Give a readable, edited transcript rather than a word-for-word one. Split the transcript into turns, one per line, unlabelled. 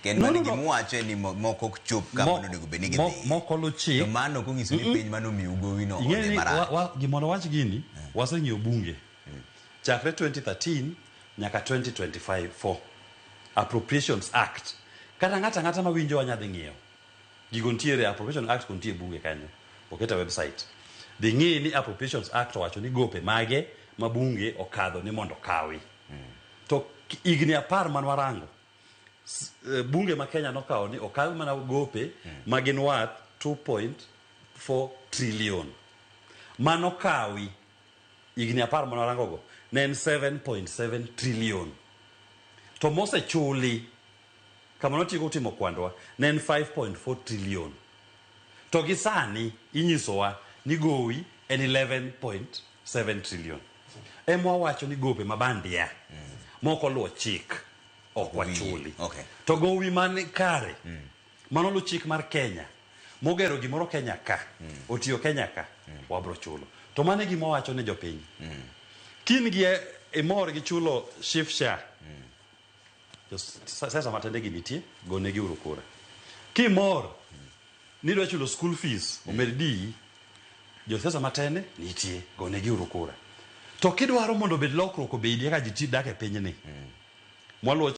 En
No,
mana
no, no.
gima uwacho en ni moko ok chop kama onego bed ni gidhiye.
Moko lu chik.
To mano ok onyiso ni penj mane omiyo gowi no
Ing'e
odhi
ni
marach.
gimondo wach gini, waseng'iyo bunge chakre 2013 nyaka 2025 4 Appropriations Act. Kata ng'ato ang'ata mawinjowa nyadhi ng'iyo. Gigo nitiere, Appropriation Act go nitie e bunge kanyo. Oket e website. Dhi ng'i ni Appropriations Act owacho ni gope mage ma bunge okadho ni mondo okawi. To higni 10 man warango, bunge ma Kenya nokawo ni okaw mana gope ma gin worth 2.4 trillion. Manokawi higni 10 mane warango go ne en 7.7 trillion. To mosechuli kama notieko timo kwandwa ne en 5.4 trillion. To gi sani inyisowa ni gowi en 11.7 trillion. Ema wawacho ni gope ma bandia mok oluwo chik ok wachuli. To gowi man kare mano luwo chik mar Kenya mogero gimoro Kenya ka otiyo Kenya ka wabro chulo. To mano e gima wawacho ne jopiny. Kin gi imor gi chulo SHIF SHA, siasa matende gi nitie, gonegi uru kura. Kimor ni idwa chulo school fees omed diyi, josiasa matene nitie, gonegi uru kura. To kidwaro mondo obed lokruok obedie ka ji dak e pinyni, mwaluwo.